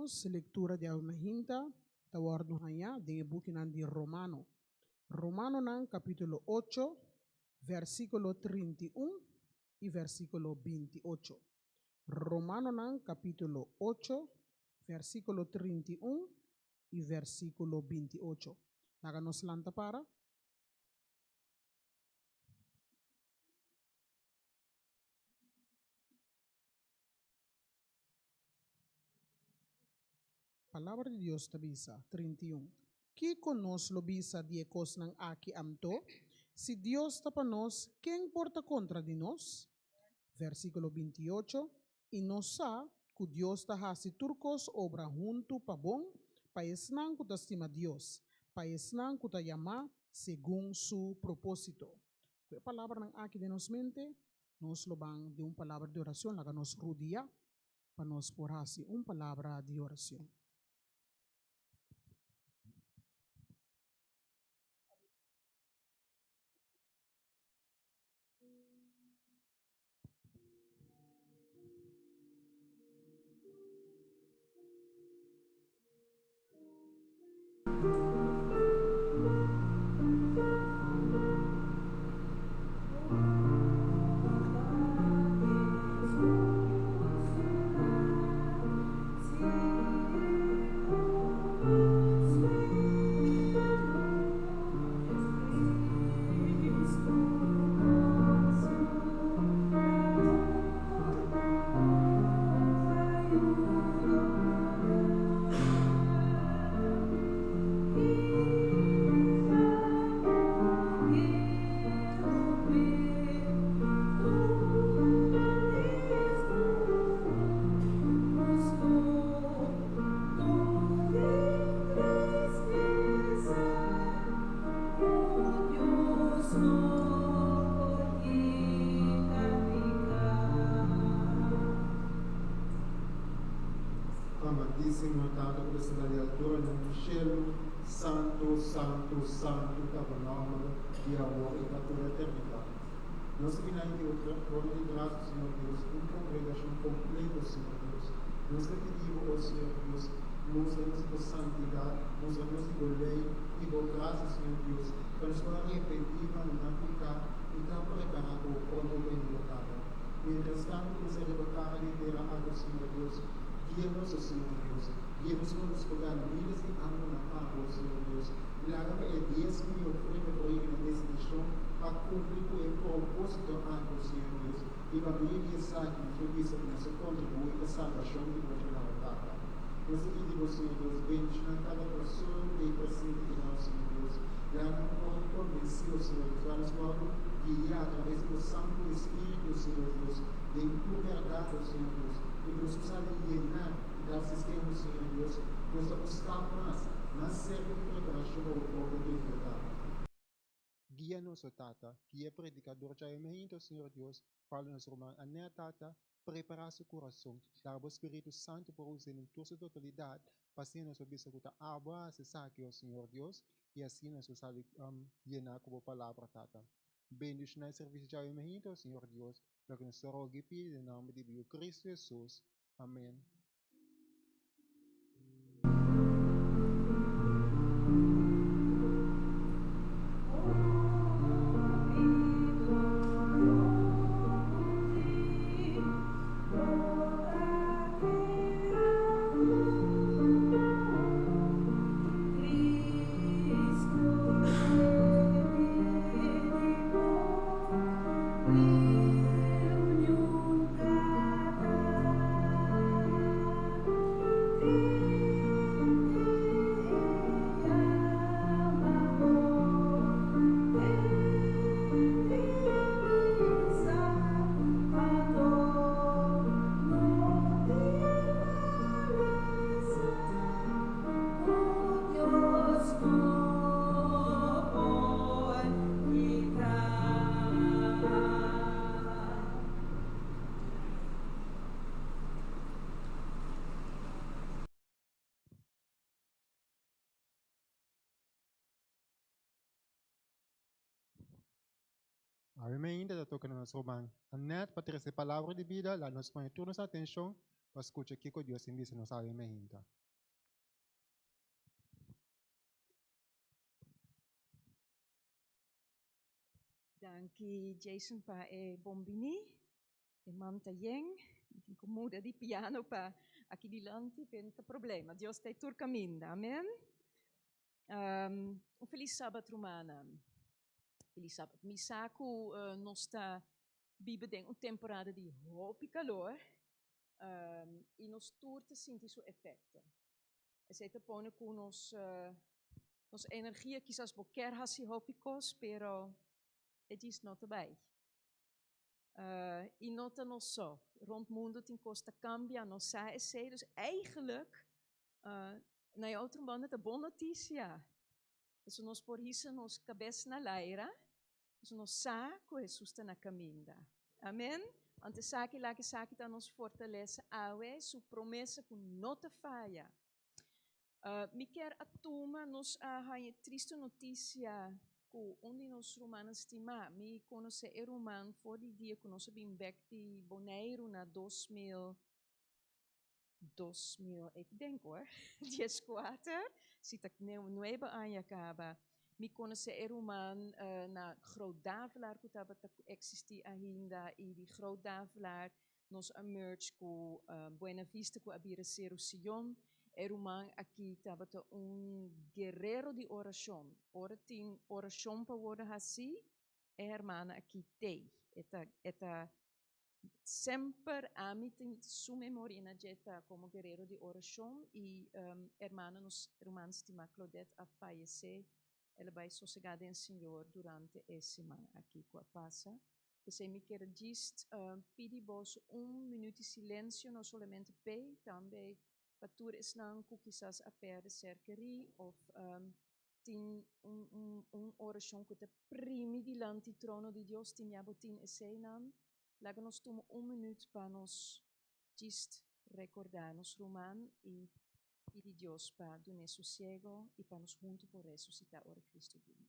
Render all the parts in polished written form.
Nos lektura di awe mainta ta wòrdu hañá den e bukinan di Romano. Romanonan kapítulo ocho, vèrsikulo 31 i vèrsikulo 28. Romanonan kapítulo ocho, vèrsikulo 31 i vèrsikulo 28. Laga nos lanta para. Palabra di Dios ta bisa, 31, Kiko nos lo bisa di e kosnan aki anto? Si Dios ta pa nos, ken por ta kontra di nos? Versíkulo 28, I nos sa ku Dios ta hasi tur kos obra huntu pa bon pa esnan ku ta stima Dios, pa esnan ku ta yamá segun su propósito. Ku e palabranan aki den nos mente, nos lo ban den un palabra di oracion. Laga nos rudia pa nos por haci un palabra di oracion. Amantísimo Tata ku ta sinta di alturanan di shelu, Santu, santu, santu ta bo nòmber, di awor i pa tur eternidat. Nos a bini di bo trono di grasia, Señor Dios, un kongregashon kompleto, Señor Dios. Nos ta pidi bo, o Señor Dios, mustra nos di bo santidat, mustra nos di bo lei i bo grasia, Señor Dios, pa nos por arepentí, bandoná piká i ta prepará pa bo pronto benida, Tata. Miéntras tantu ku nos ta riba kara di tera aki, o Señor Dios, guia nos, o Señor Dios. Guia nos pa nos por gana miles di almanan pa bo, Señor Dios. Laga pa e diesmo i ofrenda por yega na destinashon pa kumpli ku e propósito aki, o Señor Dios, i pa medio di esaki nos por bisa ku nos a kontribuí pa salbashon di otronan, o Tata. Nos ta pidi bo, Señor Dios, bendishoná kada persona ku ta ei presente einan, o Señor Dios. Laga nan wòrdu konvensí, o Señor Dios, laga nos wòrdu guiá atraves di bo Santu Espíritu, o Señor Dios, den tur bèrdat, o Señor Dios, i ku nos por sali yená i ta asistendo, Señor Dios, nos ta un stap mas, mas serka di preparashon pa bo propio benida, Tata. Guia nos, o Tata, guia e predikador djawe meinta, o Señor Dios, Fala nos ruman Annette, Tata, prepara su kurason, laga bo Spiritu Santu por us'é den tur su totalidat, pa asina nos por bisa ku ta abo a hasi esaki, o Señor Dios, i asina nos por sali yená ku bo Palabra, Tata. Bendishoná e servisio djawe meinta, o Señor Dios, loke nos ta roga i pidi den nòmber di bo Yu Kristu Hesus. Amén. Awe mainta ta toca na nos ruman Annette pa trece palabra di bida. Laat nos pone tur nos atencion. pa skucha kiko Dios tin bisa nos awe meinta. Danki Jason pa e bon bini. E man ta yen. Mi tin ku muda di piano pa aki dilanti, pero no ta problema. Dios ta e tur kaminda. Amen. Un felis sabat rumannan. Felis sabat. Mi sa ku nos ta biba den un temporada di hopi kalor i nos tur ta sinti su efekto. Esei ta pone ku nos nos energia kisas bo kier hasi hopi kos, pero e djis no ta bai. I no ta nos so. Rond mundo tin kos ta kambia, nos sa esei. Dus eigenlijk, na e otro banda ta bon notisia. Pasobra nos por hisa nos kabes na laira, pasobra nos sa ku Hesus ta na kaminda. Amen? Anto esaki laga esaki ta nos fortalesa awe, su promesa ku no ta faya. Mi kier a tuma nos a haña triste notisia ku un di nos rumannan stimá. Mi konosé e ruman for di dia ku nos a bin bèk di Boneiru na 2000, 2000, ik denk hoor, dieskuater, si ta nuebe aña kaba. Mi konosé e ruman na Groot Davelaar ku tabata eksistí ainda i di Groot Davelaar nos a merge ku Buena Vista ku a bira Seru Sion. E ruman aki tabata un guerero di orashon. Ora tin orashon pa wòrdu hasí, e hermana aki t'ei. E ta e ta Semper ami tin su memoria na dje ta como guerero di oracion y hermana nos ruman stima Claudette a fayece, el a bay sosega den Señor durante e siman aki cu a pasa. P'esey mi kier djis pidi boso un minuut di silencio no solamente p'ey, tambe pa tur esnan cu kisas a perde ser keri of Tin un un un orashon ku ta primi dilanti trono di Dios, tin ya bo tin eseinan? Laga nos tuma un minüt pa nos djist rekordá nos ruman i pidi Dios pa dun'é sosiego i pa nos huntu por resusitá ora Cristo bini.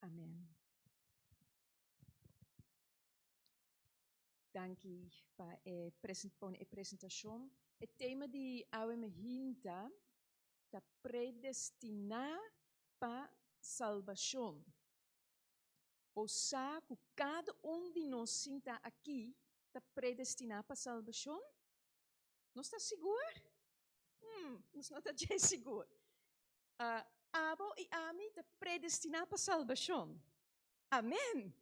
Amen. Danki pa e pone e presentacion. E tema di awe mehinta ta predestiná pa salbashon. Bo sa ku kada un di nos sintá akí ta predestiná pa salbashon? Nos ta sigur? Hmm, nos no ta dje sigur. Abo i ami ta predestiná pa salbashon. Amen!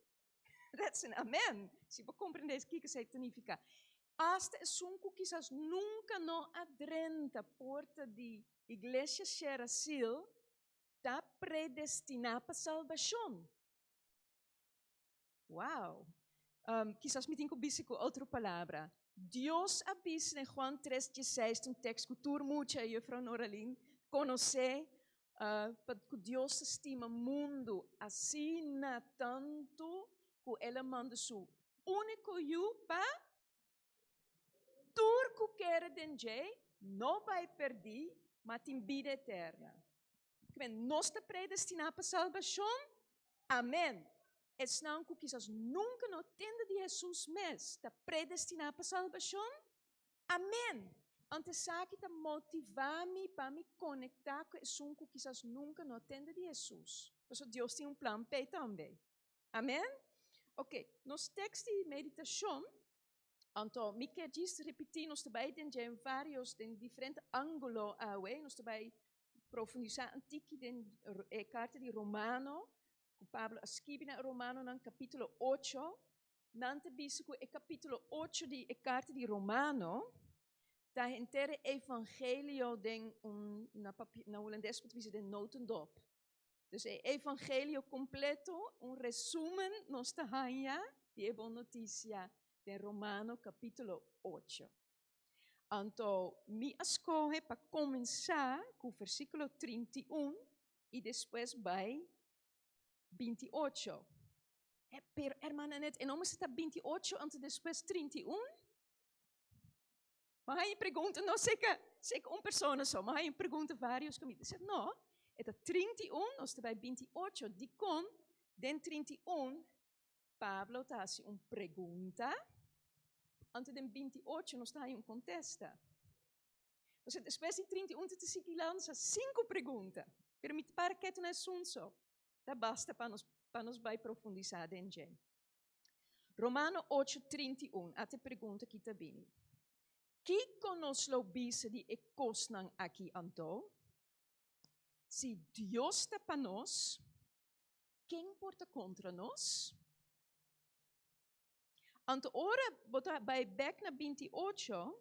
That's an amen! Si bo komprendé kiko esei ta nifiká. Asta esun ku kisas nunka no a drenta porta di Iglesia Sierra Sil ta predestiná pa salbashon. Wow! Kisas mi tin ku bisa ku otro palabra. Dios a bisa den Juan tres dieseis, ta un tekst ku tur mucha, Juffrouw Noralyn, konosé, pa ku Dios ta stima mundu asina tantu ku el a manda su úniko yu pa tur ku kere den dje no bai pèrdí, ma tin bida eterna. Kimen nos ta predestiná pa salbashon? Amèn! Esnan ku kisas nunka no tende di Hesus mes ta predestiná pa salbashon? Amèn! Anto esaki ta motivá mi pa mi konektá ku esun ku kisas nunka no tende di Hesus, pasobra Dios tin un plan p'e tambe. Amen? Ok, nos tekst di meditashon, anto mi ke djis ripití, nos ta bai den dje varios, den diferente ángulo awe, nos ta bai profundisá un tiki den e karta di Romano, ku Pablo a skibi na Romanonan kapítulo 8, nan ta bisa ku e kapítulo 8 di e karta di Romano ta henter e evangelio den un, na, papi, na hulandes bo ta bisa den notendop. Dus e evangelio kompleto, un resumen nos ta haña di e bon notisia den Romano kapítulo 8. Anto mi a skohe pa kuminsá ku versíkulo 31 i despues bai 28. E, pero hermana Net, e no mester ta 28 anto despues 31? Ma hay pregunta, no seka, seka un persona so, ma hay pregunta varios ku mi. Dice, no, e ta 31, nos ta bai 28. Dikon den 31 Pablo ta hasi un pregunta, anto den 28 nos ta haña un kontesta. Osea, despues di 31 ta sigui lansa sinku pregunta, pero mi ta para ketu na esun so. Ta basta pa nos, pa nos bai profundisá den dje. Romano 8, 31, ata e pregunta ki ta bini. Kiko nos lo bisa di e kosnan aki anto? Si Dios ta pa nos, Ken por ta kontra nos? Anto ora bo ta bai bek na 28,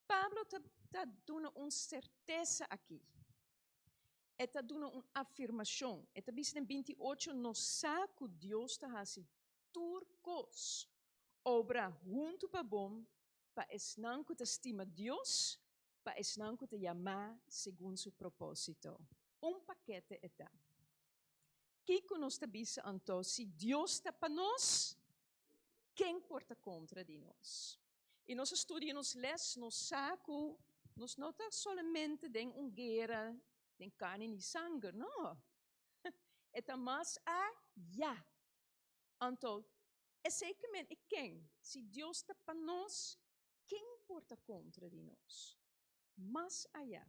Pablo ta, ta duna un sertesa aki. E ta duna un afirmashon. E ta bisa den 28, nos sa ku Dios ta hasi tur kos obra huntu pa bon pa esnan ku ta stima Dios pa esnan ku ta yamá segun su propósito. Un pakete e ta. Kiko nos ta bisa anto? Si Dios ta pa nos, ken por ta kontra di nos? I nos a studia nos les, nos sa ku nos no ta solamente den un guera den karni ni sanger, no. E ta mas ayá. Anto, esei ke men e ken? Si Dios ta pa nos, Ken por ta kontra di nos? Mas ayá.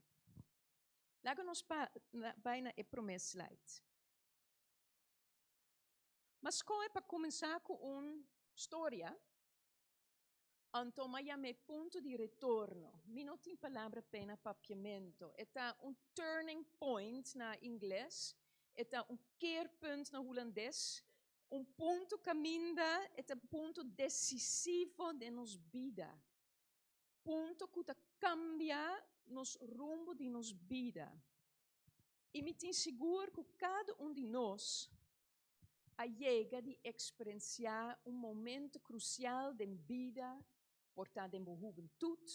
Laga nos pa bai na e promé slide. Ma skohe pa kuminsá ku un storia, anto m'a yam'é punto di retorno. Mi no tin palabra p'e na papiamento. E ta un turning point na ingles, e ta un keerpunt na hulandes, Un punto kaminda e ta punto desisivo den nos bida. Punto ku ta kambia nos rumbo di nos bida. I mi tin sigur ku kada un di nos a yega di eksperensiá un momento krusial den bida, por ta den bo hubentut,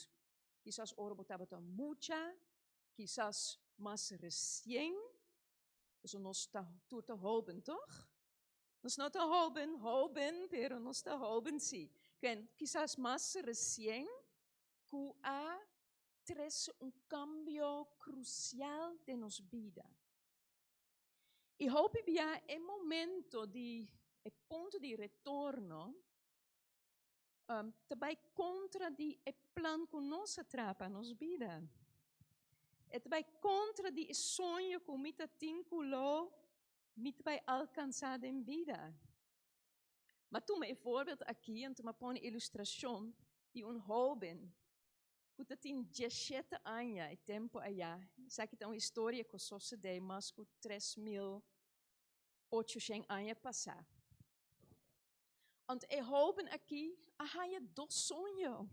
kisas ora bo tabata mucha, kisas mas resien. Pasobra nos ta tur ta hoben, toch? Nos no ta hoben, hoben, pero nos ta hoben sí. Ken, kisas mas resien ku a trese un kambio krusial den nos bida. I hopi bia e momento di, e punto di retorno, um, ta bai kontra di e plan ku nos a traha pa nos bida. E ta bai kontra di e soño ku mi ta tin ku lo mi ta bai alkansá den bida. Ma tuma e voorbeeld aki, anto mi a pone ilustrashon di un hóben ku ta tin 17 aña e tempu ayá. Esaki ta un historia ku sosodé mas ku 3800 aña pasá. Anto e hóben aki a haña dos soño.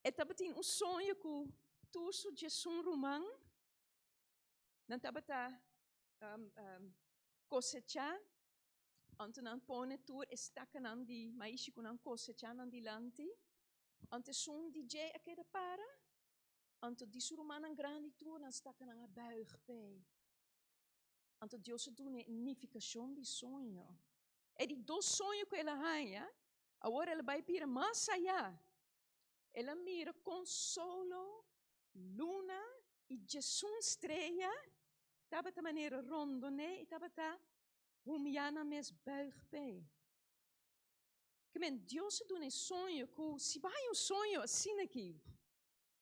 E tabatin un soño ku tur su djesun ruman nan tabata um, um, kosechá. Anto nan pone tur e stakanan di maishi ku nan kosechá nan dilanti. Anto esun di dje a keda para. Anto di su rumannan grandi tur nan stakanan a buig p'e. Anto Dios a duna e nifikashon di soño. E di dos soño ku el a haña, awor el a bai bira mas ayá. El a mira kon solo, luna i djesun strea tabata manera rondoné i tabata humiá nan mes buig p'e. Ke men, Dios a duna e soño ku si bo haña un soño asina aki,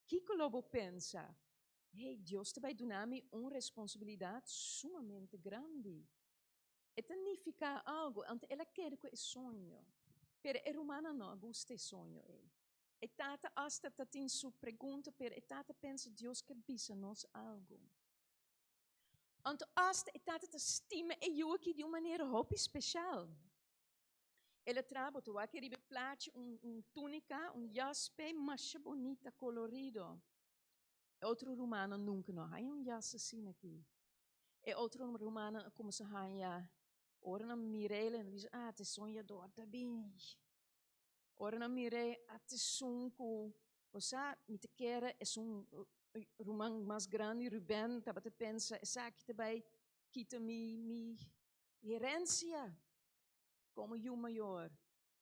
kiko lo bo pensa? Hey, Dios ta bai duna mi un responsabilidat sumamente grandi. E ta nifiká algu, anto el a kere ku e soño. Pero e rumannan no a gusta e soño ei. E tata hasta ta tin su pregunta, pero e tata pensa Dios ke bisa nos algu. Anto hasta e tata ta stima e yu aki di un manera hopi speshal. El a traha, bo ta wak riba e plachi, un túnika, un jas p'e masha bunita, kolorido. E otro rumannan nunka no a haña un jas asina aki. E otro rumannan a kuminsá haña, ora nan mir'é, nan bisa, ah, ta e soñador ta bini. Ora nan mir'é, a ta esun ku, bo sa, mi ta kere esun ruman mas grandi, Ruben, tabata pensa, esaki ta bai kita mi mi herensia komo yu mayor.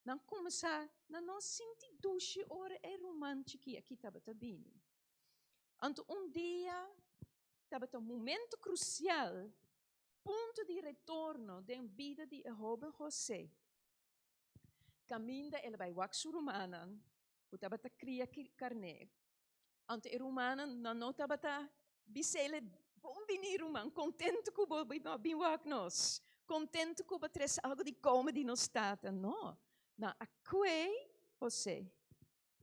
Nan kuminsá na no sinti dushi ora e ruman chikí aki tabata bini. Anto un dia tabata un momento krusial, punto di retorno den bida di e hóben José. Kaminda el a bai wak su rumannan ku tabata kria karné. Anto e rumannan nan no tabata bis'el, Bon bini ruman, kontentu ku bo bin wak nos, kontentu ku bo trese algu di kome di nos tata. No, nan a kue José,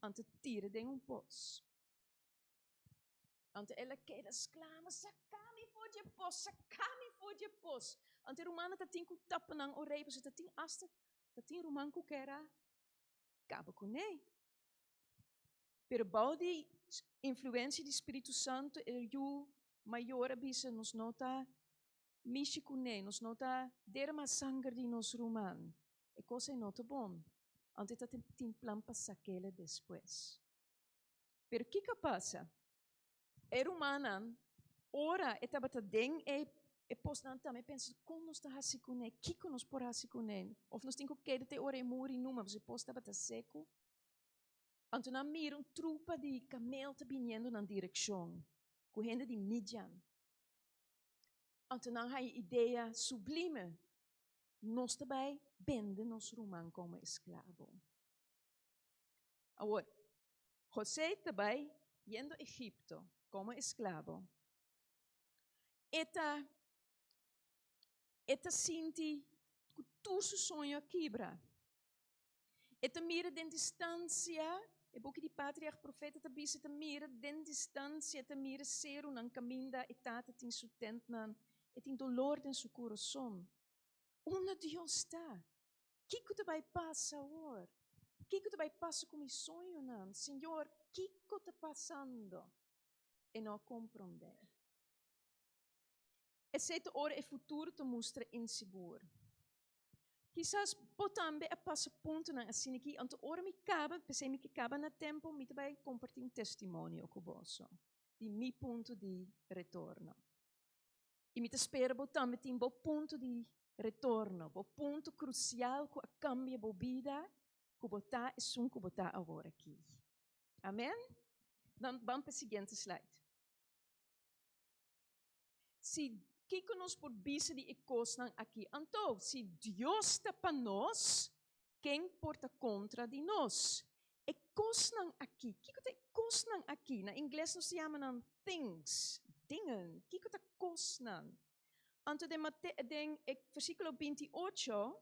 anto tira den un pos. Anto el a keda sklama, Saka mi for di e pos, saka mi for di e pos. Anto e rumannan ta tin ku tapa nan orei, pasobra ta tin asta ta tin ruman ku ker a kaba kuné. Pero bou di influensia di Spiritu Santu e yu mayor a bisa, Nos no ta mishi kuné, nos no ta derama sanger di nos ruman. E kos ei no ta bon. Anto e ta tin plan pa sak'el despues. Pero kiko a pasa? E rumannan, ora e tabata den e e posnan tambe pensa, kon nos ta hasi kuné? Kiko nos por hasi kuné? Of nos tin ku keda te ora e muri numa, pasobra e pos tabata seku. Anto nan mira un trupa di kamel ta biniendo nan direkshon, ku hende di Midian. Anto nan haña idea sublime, nos ta bai bende nos ruman komo esklabo. Awor, José ta bai yendo Egipto komo esklabo. E ta e ta sinti ku tur su soño a kibra. E ta mira den distansia, e buki di Patriarch Profeta ta bisa, e ta mira den distansia, e ta mira serunan kaminda e tata tin su tentnan. E tin dolor den su kurason. Unda Dios ta? Kiko ta bai pasa awor? Kiko ta bai pasa ku mi soñonan? Señor, kiko ta pasando? E no a komprondé. Esei ta ora e futuro ta mustra insigur. Kisas bo tambe a pasa puntonan asina aki, anto ora mi kaba, p'esei mi ke kaba na tempu, mi ta bai kompartí un testimonio ku boso di mi punto di retorno. I mi ta spera bo tambe tin bo punto di retorno, bo punto krusial ku a kambia bo bida, ku bo ta esun ku bo ta awor aki. Amen? Dan ban pa e siguiente slide. Si kiko nos por bisa di e kosnan aki? Anto, si Dios ta pa nos, ken por ta kontra di nos? E kosnan aki, kiko ta e kosnan aki? Na ingles nos ta yama nan things, dingen. Kiko ta kosnan? Anto den Mate, den e versíkulo 28,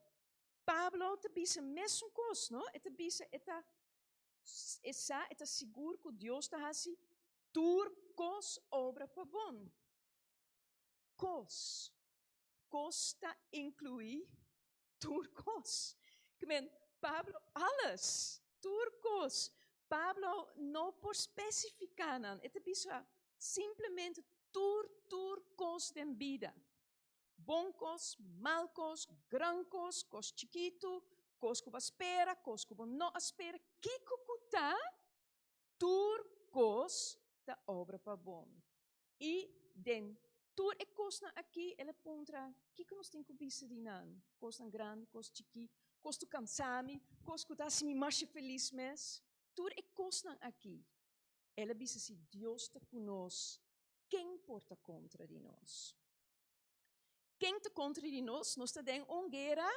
Pablo ta bisa mesun kos, no? E ta bisa, e ta, e sa, e ta sigur ku Dios ta hasi tur kos obra pa bon. Kos. Kos ta inkluí tur kos. Ke men, Pablo, alles, tur kos. Pablo no por spesifiká nan, e ta bisa simplemente tur, tur kos den bida. Bon kos, mal kos, gran kos, kos chikitu, kos ku bo a spera, kos ku bo no a spera, kiko ku ta, tur kos ta obra pa bon. I den tur e kosnan akí el a puntra, Kiko nos tin ku bisa di nan? Kosnan grandi, kos chikí, kos ku kansa mi, kos ku ta hasi mi masha felis mes. Tur e kosnan akí, el a bisa, si Dios ta ku nos, ken por ta kontra di nos? Ken ta kontra di nos? Nos ta den un guera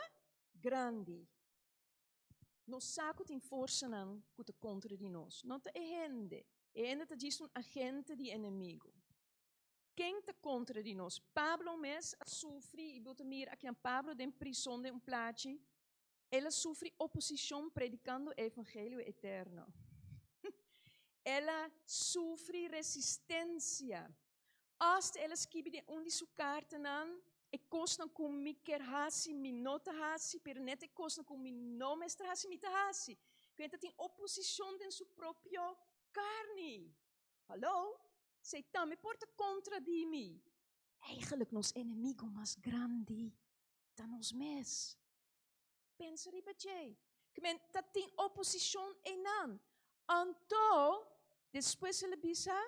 grandi. Nos sa ku tin forsanan ku ta kontra di nos. No ta e hende. E hende ta djis un agente di enemigu. Ken ta kontra di nos? Pablo mes a sufri, i bo ta mira akinan Pablo den prison den un plachi, el a sufri oposishon predikando e evangelio eterno. El a sufri resistensia. Asta el a skibi den un di su kartanan, E kosnan ku mi kier hasi, mi no ta hasi, pero net e kosnan ku mi no mester hasi, mi ta hasi. Ku e ta tin oposishon den su propio karni. Hallo? Satan tambe por ta kontra di mi. Eigenlijk nos enemigo mas grandi ta nos mes. Pensa riba dje. Ke men ta tin oposishon einan. Anto, despues el a bisa,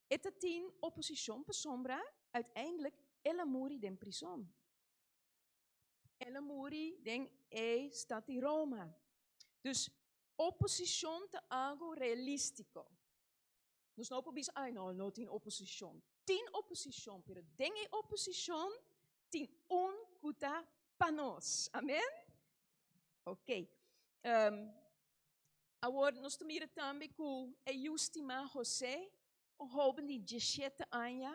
e ta tin oposishon pasobra uiteindelijk el a muri den prison. El a muri den e stad di Roma. Dus oposishon ta algo realístiko. Nos no por bisa, ay no, no tin oposishon. Tin oposishon, pero den e oposishon tin un ku ta pa nos. Amen? Ok. Um, awor nos ta mira tambe ku e yu stimá José, un hoben di 17 aña,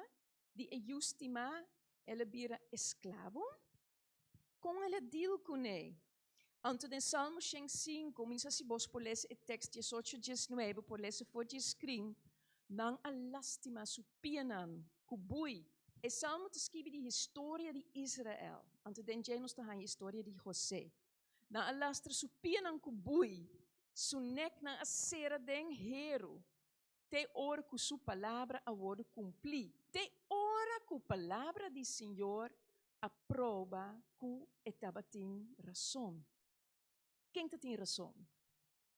di e yu stimá, el a bira esklabo. Kon el a deal kuné? Anto den Salmo 105, mi sa si bos por lesa e tekst 18, 19, por lesa for di screen, nan a lastima su pianan ku bui. E salmo ta skibi di historia di Israel. Anto den dje nos ta haña historia di José. Nan a lastra su pianan ku bui, su nek nan a sera den heru, te ora ku su palabra a wòrdu kumplí, te ora ku palabra di Señor a proba ku e tabatin rason. Ken ta tin rason?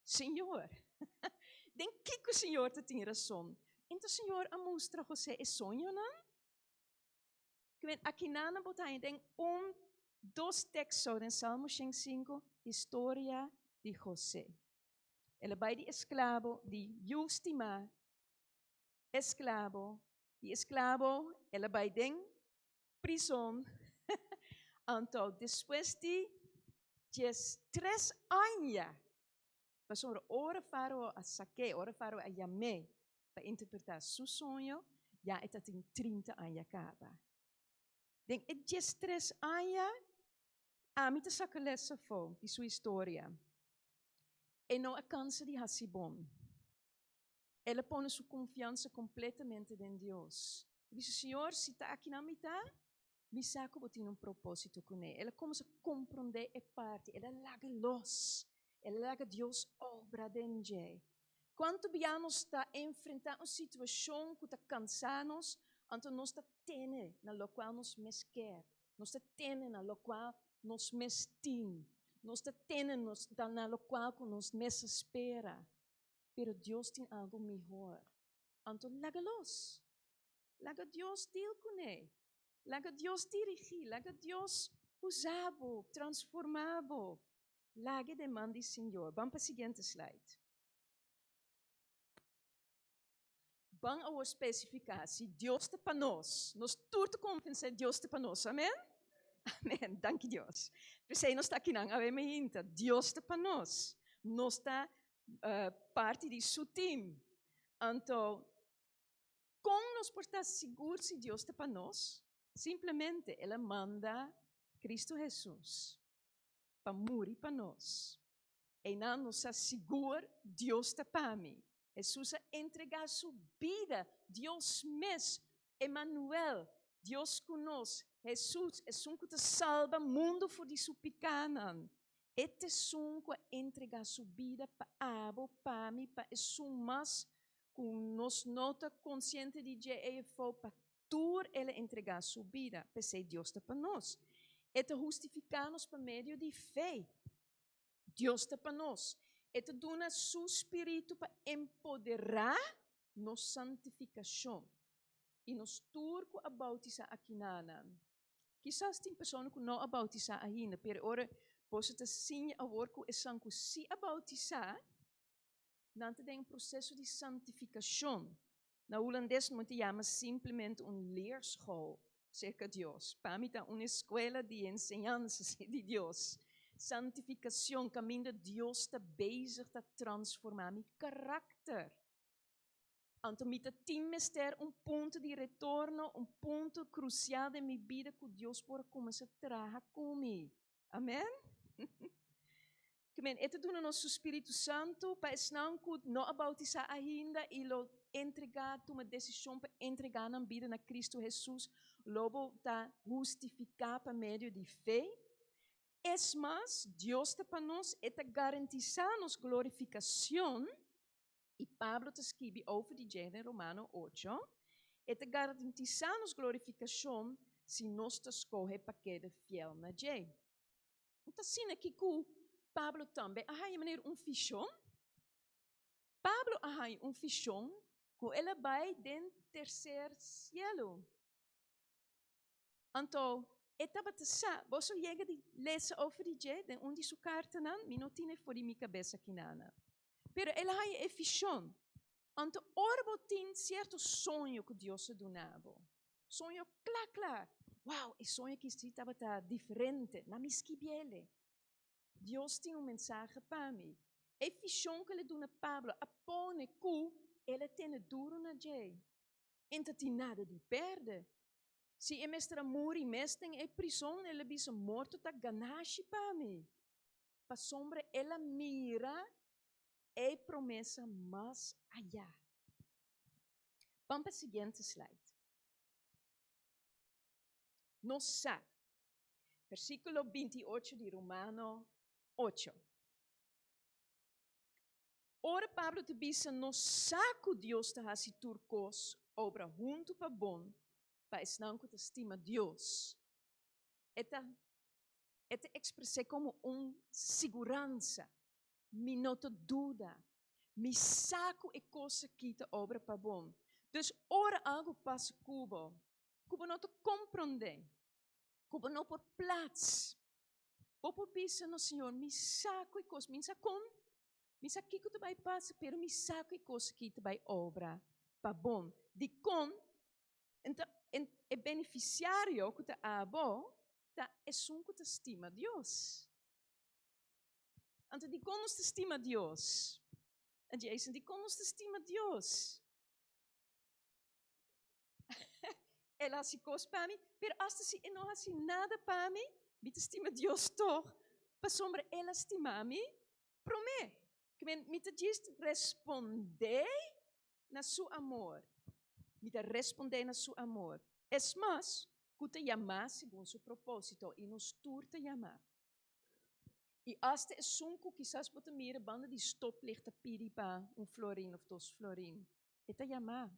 Señor. Den kiko Señor ta tin rason? Ento Señor a mustra José e soñonan? Kimen akinan bo ta haña den un, dos teksto den Salmo 105 historia di José. El a bai di esklabo, di yu stimá, esklabo, di esklabo el a bai den prison. Anto despues di 13 aña, pasobra ora Farao a sak'é, ora Farao a yam'é pa interpretá su soño, ya e ta tin 30 aña kaba. Den e 13 aña, ami ta saka les afó di su historia. E no a kansa di hasi bon. El a pone su konfiansa kompletamente den Dios. E bisa, Señor, si ta akinan mi ta, mi sa ku bo tin un propósito kuné. El a kuminsá komprondé e parti, el a laga los, el a laga Dios obra den dje. Kuantu bia nos ta enfrentá un situashon ku ta kansá nos, anto nos ta tene na lokual nos mes kier, nos ta tene na lokual nos mes tin, nos ta tene nos na lokual ku nos mes a spera. Pero Dios tin algu mihor. Anto laga los. Laga Dios deal kuné. Laga Dios dirigí. Laga Dios usa bo, transformá bo. Laga den man di Señor. Ban pa siguiente slide. Ban awor spesifiká si Dios ta pa nos. Nos tur ta konvensé Dios ta pa nos. Amen? Amen. Danki Dios. P'esei nos ta akinan awe mainta. Dios ta pa nos. Nos ta parti di su team. Anto, kon nos por ta sigur si Dios ta pa nos? Simplemente El a manda Cristo Hesus pa muri pa nos. Einan nos sa sigur Dios ta pa mi. Hesus a entregá su bida, Dios mes, Emmanuel, Dios ku nos, Hesus, esun ku ta salba mundu for di su pikánan. E ta esun ku a entregá su bida pa abo, pa mi, pa esun mas ku nos no ta konsiente di dje ei afó, pa tur el a entregá su bida. P'esei Dios ta pa nos. E ta hustifiká nos pa medio di fe. Dios ta pa nos. E ta duna su spiritu pa empoderá nos santifikashon. I nos tur ku a boutisá akinanan, kisas tin persona ku no a boutisá ainda, pero ora boso ta siña awor ku esan ku sí a boutisá, nan ta den un proseso di santifikashon. Na hulandes no ta yama simplemente un leerschool serka Dios. Pa mi ta un eskuela di enseñansa di Dios. Santifikashon, kaminda Dios ta bezig ta transformá mi karakter. Anto mi ta tin mester un punto di retorno, un punto krusial den mi bida ku Dios por a kuminsá traha ku mi. Amen? Ke men, e ta duna nos su Spiritu Santu pa esnan ku no a bautisá ainda i lo entregá, tuma desishon pa entregá nan bida na Kristu Hesus, lo bo ta hustifiká pa medio di fe. Es mas, Dios ta pa nos, e ta garantisá nos glorifikashon, i Pablo ta skibi over di dje den Romano ocho, e ta garantisá nos glorifikashon si nos ta skohe pa keda fiel na dje. No ta asina ki ku Pablo tambe a haña manera un vishon? Pablo a haña un vishon ku el a bai den terser sielu. Anto, e tabata sa, boso yega di lesa over di dje den un di su kartanan, mi no tine for di mi kabes akinana. Pero el a haña e vishon. Anto, ora bo tin sierto soño ku Dios a duna bo, soño kla kla, wow, e soño aki si tabata diferente, na mi skibiele. Dios tin un mensahe pa mi. E vishon ku el a duna Pablo a pone ku el a tene duru na dje. E no ta tin nada di pèrdè. Si e mester a muri mes den e prison, el a bisa, Morto ta ganashi pa mi, pasobra el a mira e promesa mas ayá. Ban pa e siguiente slide. Nos sa, versíkulo 28 di Romano 8. Ora Pablo ta bisa nos sa ku Dios ta hasi tur kos obra huntu pa bon pa esnan ku ta stima Dios, e ta e ta ekspres'é komo un siguransa. Mi no ta duda. Mi sa ku e kos akí ta obra pa bon. Dus ora algu pasa ku bo, ku bo no ta komprondé, ku bo no por plats, Bo por bisa no Señor, mi sa ku e kos, mi sa kon, mi sa kiko ta bai pasa, pero mi sa ku e kos aki ta bai obra pa bon. Dikon? Enta e benefisiario ku ta abo ta esun ku ta stima Dios. Anto dikon nos ta stima Dios? En Jason, dikon nos ta stima Dios? El a hasi kos pa mi, pero asta si e no hasi nada pa mi, mi ta stima Dios tog, pasobra El a stima mi promé. Ke men, mi ta djis respondé na Su amor. Mi ta respondé na Su amor. Es mas, ku ta yamá segun Su propósito, i nos tur ta yamá. I asta esun ku kisas bo ta mira banda di stoplicht ta pidi pa un florin òf dos florin, e ta yamá.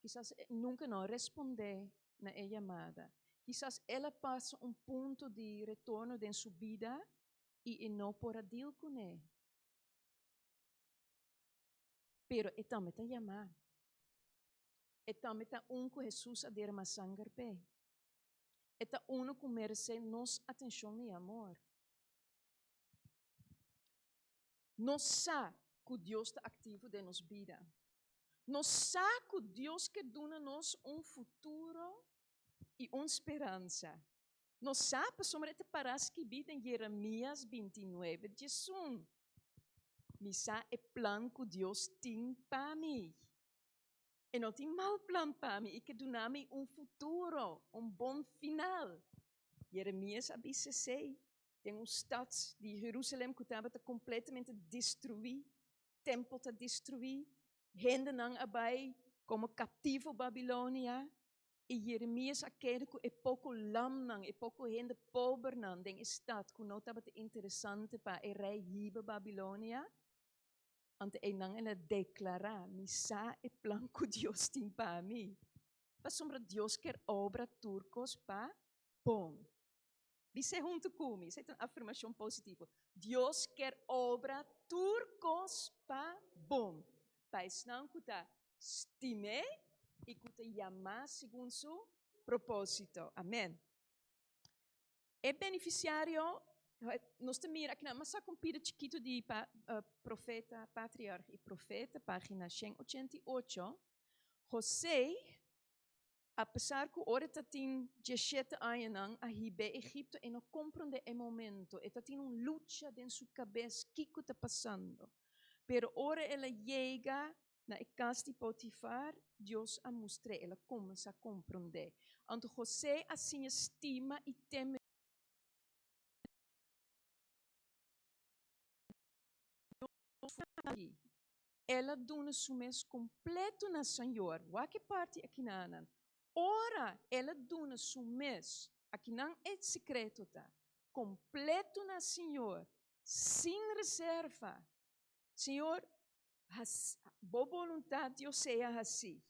Kisas e nunka no a respondé na e yamada. Kisas el a pasa un punto di retorno den su bida i e no por a deal kuné. Pero e tambe ta yamá. E tambe ta un ku Hesus a derama sanger p'e. E ta unu ku meresé nos atenshon i amor. Nos sa ku Dios ta aktivo den nos bida. Nos sa ku Dios ke duna nos un futuro i un speransa. Nos sa pasobra e ta pará skibí den Jeremias 29, 11, Mi sa e plan ku Dios tin pa mi. E no tin mal plan pa mi, e ke duna mi un futuro, un bon final. Jeremias a bisa esei. Den un stad di Jerusalem ku tabata kompletamente destruí, tempel ta destruí, hendenan a bai komo kaptivo Babilonia, i Jeremias a keda ku e poko lamnan, e poko hende pobernan den e stad ku no tabata interesante pa e rei hiba Babilonia. Anto einan el a deklará, Mi sa e plan ku Dios tin pa mi, pasobra Dios kier obra tur kos pa bon. Bis'é huntu ku mi, esei ta un afirmashon positivo. Dios kier obra tur kos pa bon, pa esnan ku ta stim'é i ku ta yamá segun su propósito. Amèn. E benefisiario, nos ta mira akinan, mas saka un pida chikitu di profeta, patriarga i profeta, página 188. José Apesar ku ora e ta tin diesshete añanan a hib'é Egipto e no komprondé e momento, e ta tin un lucha den su kabes kiko ta pasando. Pero ora el a yega na e kas di Potifar, Dios a mustr'é, el a kuminsá komprondé. Anto José a siña stima i teme. aki, el a duna su mes kompleto na Señor. Wak e parti akinanan. Ora el a duna su mes, akinan e sekreto ta, kompleto na Señor, sin reserva. Señor, bo boluntat Dios sea hasí.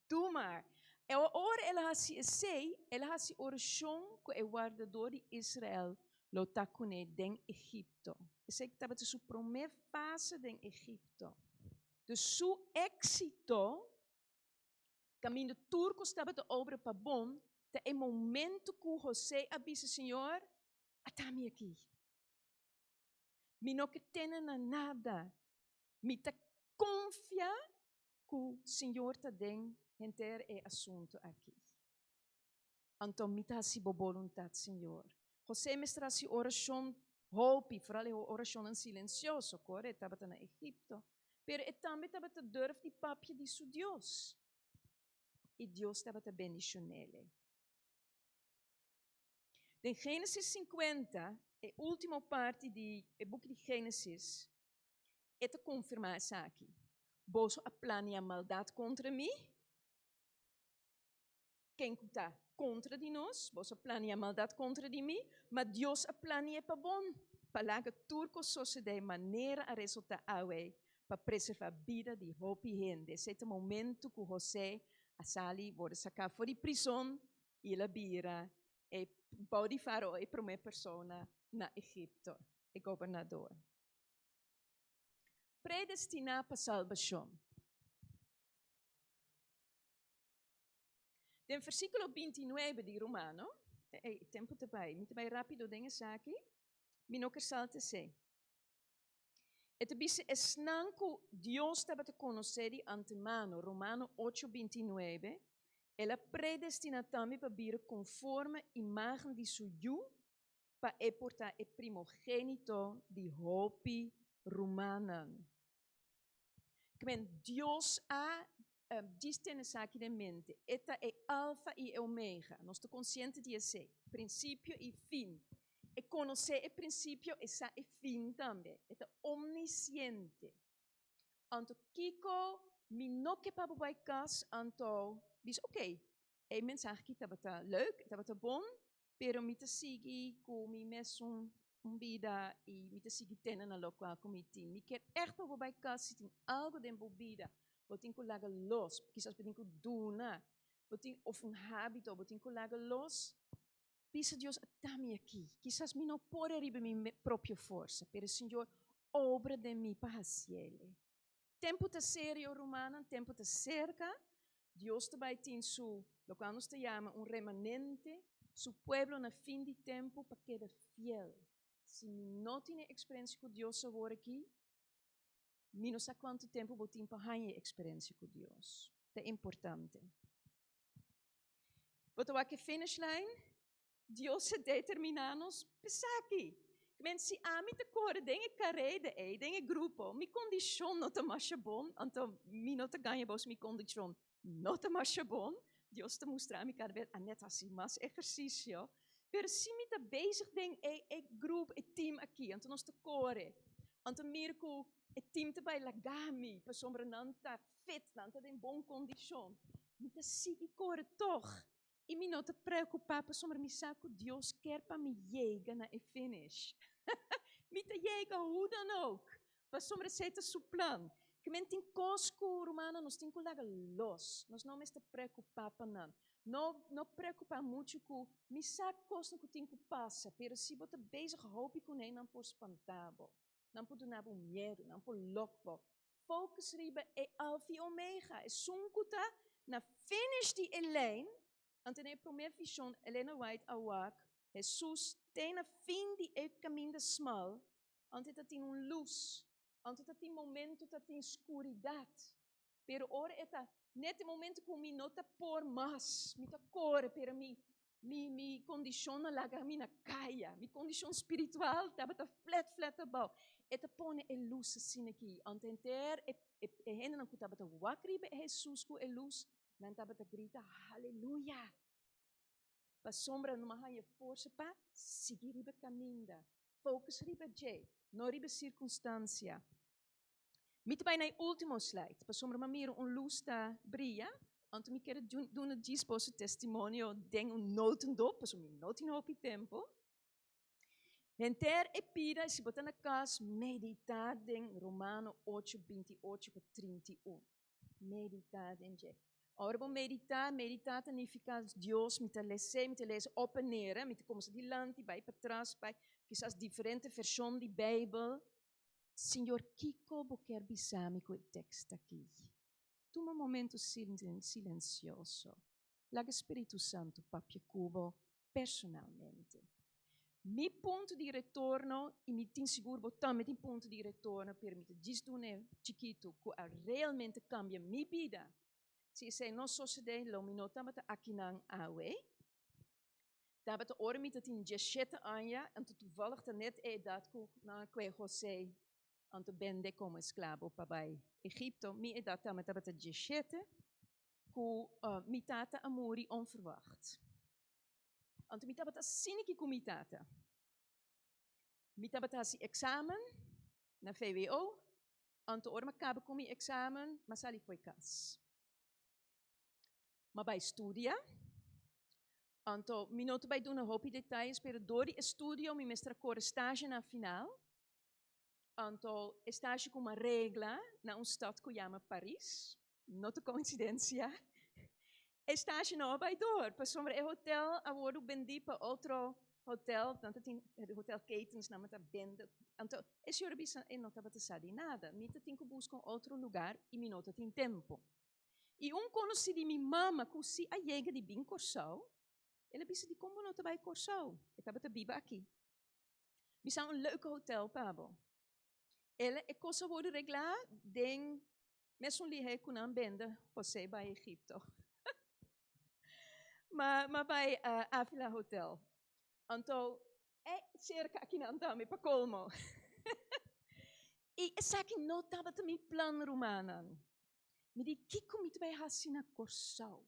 Doe maar. E ora el a hasi esei, el a hasi orashon ku e wardador di Israel lo ta kuné den Egipto. Esei tabata su promé fase den Egipto. Dus su éksito, kaminda tur kos tabata obra pa bon, ta e momento ku José a bisa, Señor, ata mi aki. Mi no ke tene na nada. Mi ta konfia ku Señor ta den henter e asuntu aki. Anto mi ta hasi bo boluntat, Señor. José mester hasi orashon hopi, foral e orashonnan silensioso, kor e tabata na Egipto. Pero e tambe tabata durf di papia di su Dios. I Dios tabata bendishon'ele. Den Génesis 50, e último parti di e buki di Génesis, e ta konfirmá esaki, Boso a plania maldat kontra mi? Ken ku ta kontra di nos? Boso a plania maldat kontra di mi, ma Dios a plani'é pa bon, pa laga tur kos sosodé manera a resultá awe, pa preservá bida di hopi hende. Esei ta momentu ku José a sali wòrdu saká for di prison i el a bira e bou di Farao e promé persona na Egipto, e gobernador. Predestiná pa salbashon. Den versíkulo 29 di Romano, e tempu ta bai, mi ta bai rápido den esaki, mi no ke salta esei. E ta bisa esnan ku Dios tabata konosé di antemano, Romano 8, 29, El a predestiná tambe pa bira konforme imágen di su Yu, pa e por ta e primogénito di hopi rumannan. Kmen, Dios a djis tene esaki den mente. E ta e Alfa i e Omega. Nos ta konsiente di esei. Prinsipio i fin. E konosé e prinsipio, e sa e fin tambe. E ta omnisiente. Anto kiko mi no ke pa bo bai kas, anto bisa, oké, e mensahe aki tabata leuk, e tabata bon, Pero mi ta sigui ku mi mesun un bida i mi ta sigui tene na lokual ku mi tin. Mi kier ègt pa bo bai kas si tin algu den bo bida bo tin ku laga los, kisas bo tin ku duna, bo tin òf un hábito bo tin ku laga los, bisa Dios ata mi aki. Kisas mi no por ariba mi propio forsa, pero Señor obra den mi pa hasiele. Tempu ta serio, rumannan, tempu ta serka. Dios ta bai tin su, lokual nos ta yama un remanente, su pueblo na fin di tempu pa keda fiel. Si mi no tin e eksperensia ku Dios awor aki, mi no sa kuantu tempu bo tin pa haña e eksperensia ku Dios. Ta importante. Bo ta wak e finish line? Dios a determiná nos p'esaki. Men si ami ta kore den e kareda ei, den e grupo, mi kondishon no ta masha bon, anto mi no ta gaña bos, mi kondishon no ta masha bon. Dios ta mustra mi kada bes, Annette, hasi mas ehersisio. Pero si mi ta bezig den e e grupo, e team aki, anto nos ta kore, anto mira ku e team ta bai laga mi pasobra nan ta fit, nan ta den bon kondishon. Mi ta sigui kore tog. I mi no ta preokupá pasobra mi sa ku Dios kier pa mi yega na e finish. Mi ta yega hoe dan ook, pasobra esei ta su plan. Ke men tin kos ku, rumannan, nos tin ku laga los. Nos no mester preokupá pa nan. No, no preokupá muchu ku mi sa kosnan ku tin ku pasa, pero si bo ta bezig hopi kuné, nan por spantá bo. Nan por duna bo miedu, nan por lòk bo. Focus riba e Alfa i Omega, esun ku ta na finish di e lijn. Anto den e promé vishon Elena White a wak Hesus te na fin di e kaminda smal, anto e ta tin un lus, anto ta tin momento ta tin skuridat, pero ora e ta net e momento ku mi no ta por mas, mi ta kore pero mi Mi, mi kondishon a laga mi na kaya. Mi kondishon spiritual tabata flet, flet abou. E ta pone e lus asina aki. Anto henter e, e, e hendenan ku tabata wak riba e Hesus ku e lus, nan tabata grita, Haleluya! Pasobra nan a haña forsa pa sigui riba kaminda. Focus riba dje, no riba sirkunstansia. Mi ta bai na e último slide, pasobra mi a mira un lus ta bria, anto mi kier duna djis boso testimonio den un notendop, pasobra mi no tin hopi tempu. Henter e pida, si bo ta na kas, meditá den Romano ocho, 28 pa 31. Meditá den dje. Ora bo meditá, meditá ta nifiká, Dios, mi ta les'é, mi ta lesa op en neer, mi ta kuminsá dilanti, bai patras, bai kisas diferente vershon di Beibel. Señor, kiko bo kier bisa mi ku e tekst aki? Tuma un momento silensioso. Laga Spiritu Santu papia ku bo personalmente. Mi punto di retorno, i mi tin sigur bo tambe tin punto di retorno, pero mi ta djis duna e chikitu ku a realmente kambia mi bida. Si esei no sosodé, lo mi no tabata akinan awe. Tabata ora mi ta tin diesshete aña, anto toevallig ta net e edat ku nan a kue José anto bende komo esklabo pa bai Egipto. Mi edat tambe tabata diesshete, ku mi tata a muri onverwacht. Anto mi tabata siniki ku mi tata. Mi tabata hasi eksamen na VWO, anto ora mi a kaba ku mi eksamen, mi a sali fo'i kas. Mi a bai studia, anto mi no ta bai duna hopi detayes, pero dor di e studio mi mester a kore stage na final, anto e stage ku mi a regla na un stad ku yama Paris, No ta coincidencia. E stage no a bai door, pasobra e hotel a wordo bendi pa otro hotel, nan ta tin hotelketens, nan ta bende. Anto e señor a bisa e no tabata sa di nada, mi ta tin cu busca un otro lugar y mi no ta tin tempo. Y un conoci di mi mama cu si a yega di bin Corsou, el a bisa dicon bo no ta bai Corsou? E tabata biba aki. Mi sa un leuke hotel pa bo. El e cos a wordo regla den Mesun lihé ku nan bende José bai Egipto. Ma ma bai Avila Hotel. Anto e serka akinan tambe pa kolmo. I esaki no tabata mi plan, rumannan. Mi di, kiko mi ta bai hasi na Kòrsou?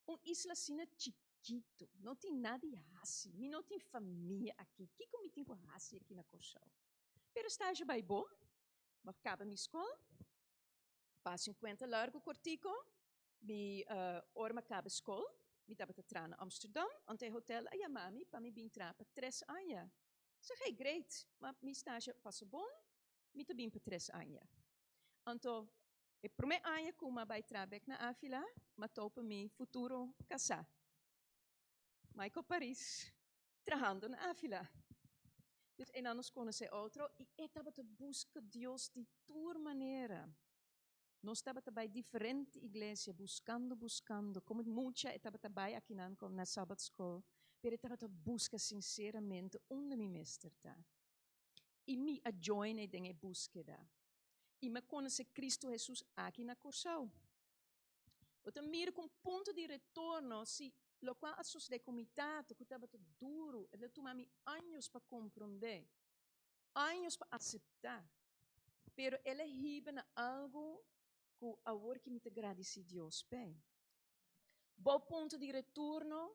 Un isla asina chikitu, no tin nada di hasi, mi no tin famia aki, kiko mi tin ku hasi aki na Kòrsou? Pero stage bai bon, mi a kaba mi skol, Pasa un kuenta largu kortiko, mi ora mi a kaba skol, mi tabata traha na Amsterdam, anto e hotel a yama mi pa mi bin traha pa tres aña. Mi seg, hey, great, ma mi stage a pasa bon, mi ta bin pa tres aña. Anto e promé aña ku mi a bai traha bek na Avila, mi a topa mi futuro kasá, Michael Paris. Trahando na Avila. Dus einan nos konosé otro i e tabata buska Dios di tur manera. Nos tabata bai diferente iglesia buskando, buskando. Komo mucha e tabata bai akinan kon na Sabbatskol, pero e tabata buska sinseramente unda mi mester ta. I mi a join e den e buskeda. I mi a konosé Kristu Hesus aki na Kòrsou. Bo ta mira ku un punto di retorno si lokual a sosodé ku mi tata ku tabata duru, el a tuma mi años pa komprondé, años pa aseptá, pero el a hiba na algu ku awor ki mi ta gradisí Dios p'e. Bo punto di retorno,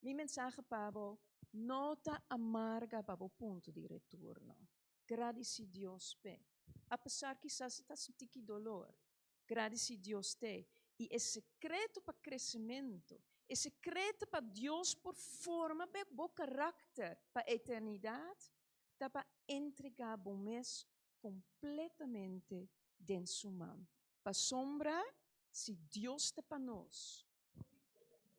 mi mensahe pa bo, no ta amarga pa bo punto di retorno. Gradisí Dios p'e. Apesar kisas e ta sinti ki dolor, Gradisí Dios te. I e sekreto pa kresementu, e sekreto pa Dios por forma bo karakter pa eternidat, ta pa entregá bo mes kompletamente den Su man. Pasobra si Dios ta pa nos,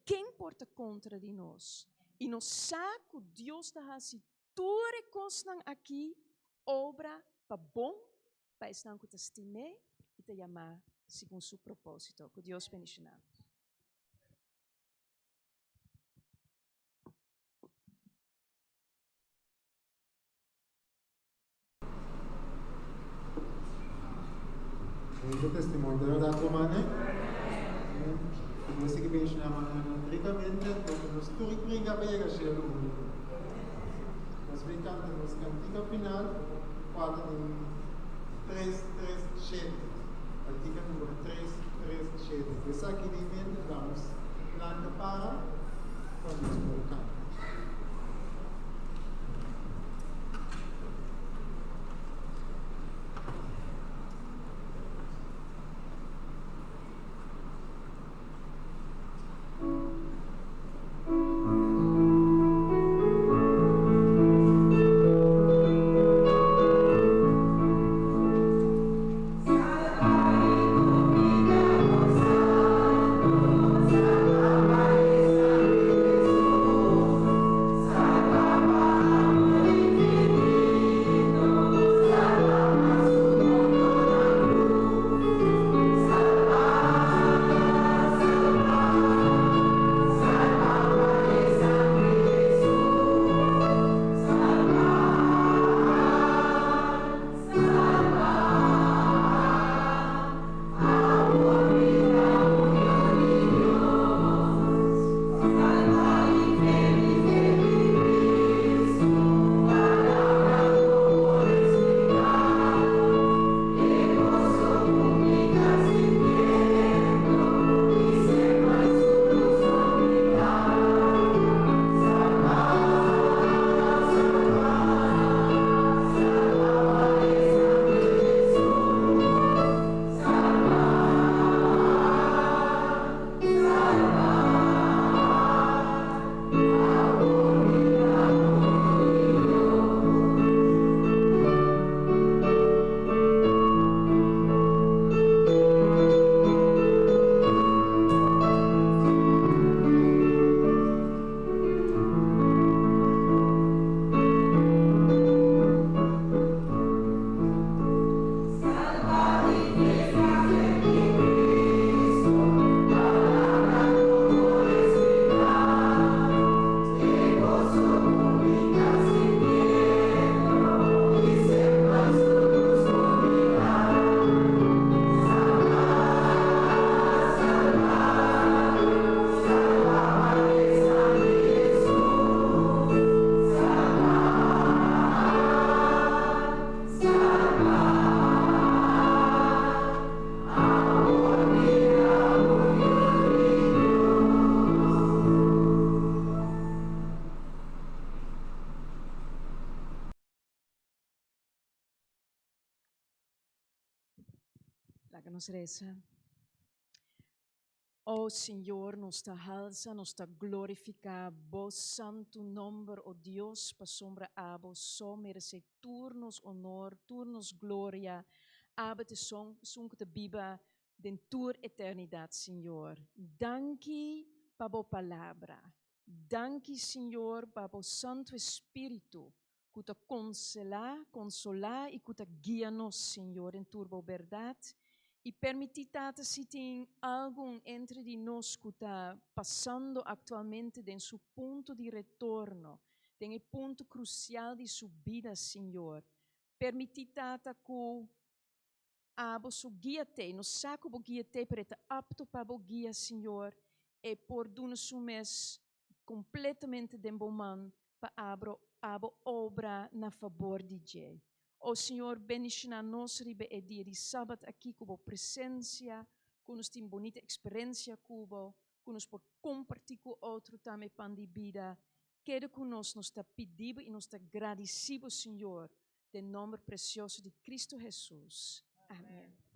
ken por ta kontra di nos? I nos sa ku Dios ta hasi tur e kosnan akí obra pa bon pa esnan ku ta stim'é i ta yamá segun su propósito. Ku Dios bendishoná nos. Bonito testimonio, ta verdad ruman eh? Ku Dios sigui bendishoná manan rikamente anto ku nos tur bringa pa yega shelu huntu. Nos bin kanta nos kantika final kual ta den tres tres shete. Kantika numero tres tres shete. Ku esaki den mente damos lanta para pa nos por kanta. Laga nos resa. O Señor, nos ta halsa, nos ta glorifiká Bo santu nòmber, o Dios, pasobra Abo so meresé tur nos honor, tur nos gloria. Abo ta esun, esun ku ta biba den tur eternidat, Señor. Danki pa Bo Palabra. Danki, Señor, pa Bo Santu Espíritu, ku ta konselá, konsolá i ku ta guia nos, Señor, den tur Bo bèrdat. I permití, Tata, si tin algun entre di nos ku ta pasando aktualmente den su punto di retorno, den e punto krusial di su bida, Señor, permití, Tata, ku Abo su guia t'ei. Nos sa ku bo guia t'ei, pero e ta apto pa bo guia, Señor. E por duna su mes kompletamente den bo man pa abro abo obra na fabor di dje. O Señor, bendishoná nos riba e dia di Sabat aki ku bo presensia, ku nos tin bunita eksperensia ku bo, ku nos por kompartí ku otro tambe pan di bida. Keda ku nos, nos ta pidi bo i nos ta gradisí bo, Señor, Den nomber precioso di Cristo Jesus. Amen.